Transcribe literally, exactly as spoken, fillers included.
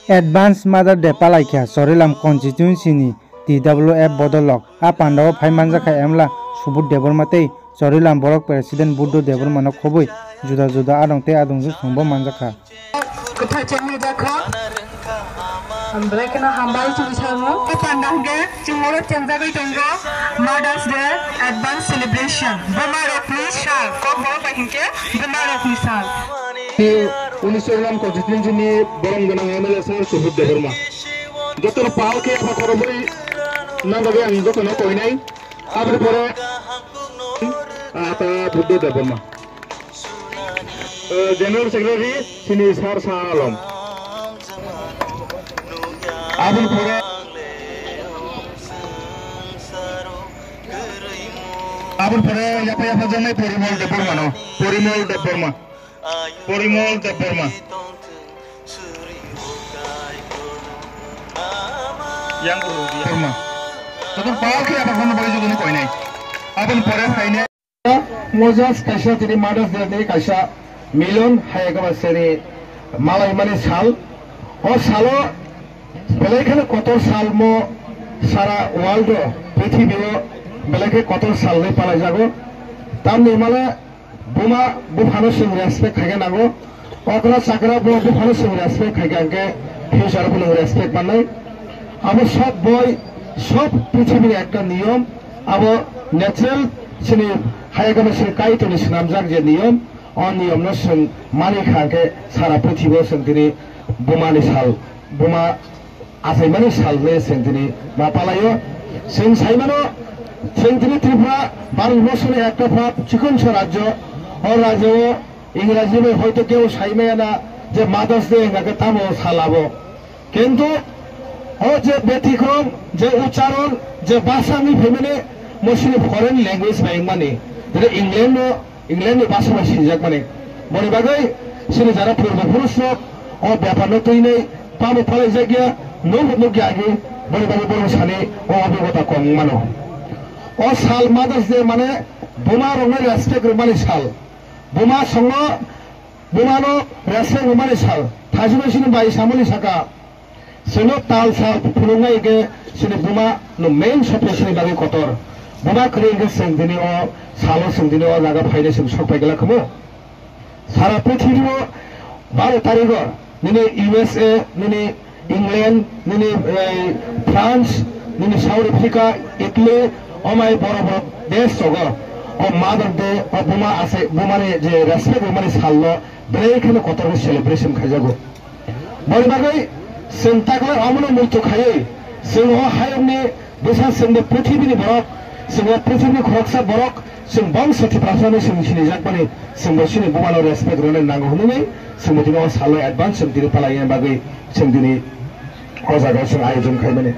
Advance Mother Day palaikha Chorilam constituency ni T W F bodolrok. A pandao phai manjakha M L A Subudh Debbarma tei Chorilam Block President Buddho Debbarma no khobwi juda juda adong tei adongjwk songbo manjakha. Kwthar chengni jakha. Belai kheno hambai chini sarno. O panda hwnkhe chwng oro chengjagwi tongo Mother's Day Advance Celebration. Buma rokni sal. Kokborok bai hwnkhe buma rokni sal. Unisho Ulam constituency ni borom gwnang M L A sir Subudh Debbarma. Jotono pal khe abo khorobwi nang bagwi ang jotono koinai. Aboni pore, ah, ta Buddho Debbarma. Eh, General Secretary, sini Sar Shah Alam. Aboni pore, aboni pore, yapa yapa jomai Porimol Debbarma no. Porimol Debbarma. Porimol Debbarma. Yang Debbarma. Joto pal khe abo kono bai joto no koinai. Aboni pore phainai. Moses kaisa tini Mother's Day ni kaisa million hai eka ba sini malai mani sal. O salo belai kheno kotor sal mo sara world o prithibi o belai khe kotor sal ni palai jago. Tamni male Buma buphano chwng respect khaikhe nango. Okra chakra bo buphano chwng respect khaikhe hwnkhe future o bono respect mannai. Abo sob boi, sob prithibini ekta niyom, abo natural chini hayagama chini Kaitorni swnamjak je niyom, o niyomno chwng mani kha hwnkhe sara prithibo chwng tini bumani sal, buma achaimani salni chwng tini ma palaio. Chwng saimano, chwng tini Tripura Bharat borsoni ekta pha chikonsa rajyo. O rajyo o Ingraji bai hoito keu saimaya na je Mother's Day hwnga khe tamo sal abo. Kintu o je betikrom, je ucharon, je bhasha wngwi phaimani, mo chini foreign language bai wngmani. Jere England no England ni bhasha bai swijak mani. Boni bagwi chini jara purbo purush rok o bepar no twinwi tamo phalai jak ya, nuk nuk ya agi, boni bagwi borok sani o obhigota kom mano. O sal Mother's Day mane buma rok no respect rwmani sal. Buma songno, buma no respect rwmani sal. Thaichukgo chini bai samani saka. Chwngno tal sal phunuknai hwnkhe chini buma no main sopya chini bagwi kotor. Buma kwrwi hwnkhe chwng tini o salo chwng tini o jaga phainai chwng sok pai glak khamu. Sara prithibi o baro tarigo nini U S A, nini England, nini, eh, France, nini South Africa, Italy, omai boro boro desh rogo o Mother Day, o buma ase, bumani je respect rwmani salno belai kheno kotor khe celebration khaijago. Boni bagwi chwng takla omono muitu khaiwi chwng o hayungni bwsa chwngbo prithibini borok, chwngbo prithibini khoroksa borok, chwng bangsa Tiprasani chwng sinijakmani, chwngbo chini bumano respect rwna nango hwnwi chwngbo tini o salo advance chwng tini palaina bagwi chwng tini o jaga chwng ayojon khaimani.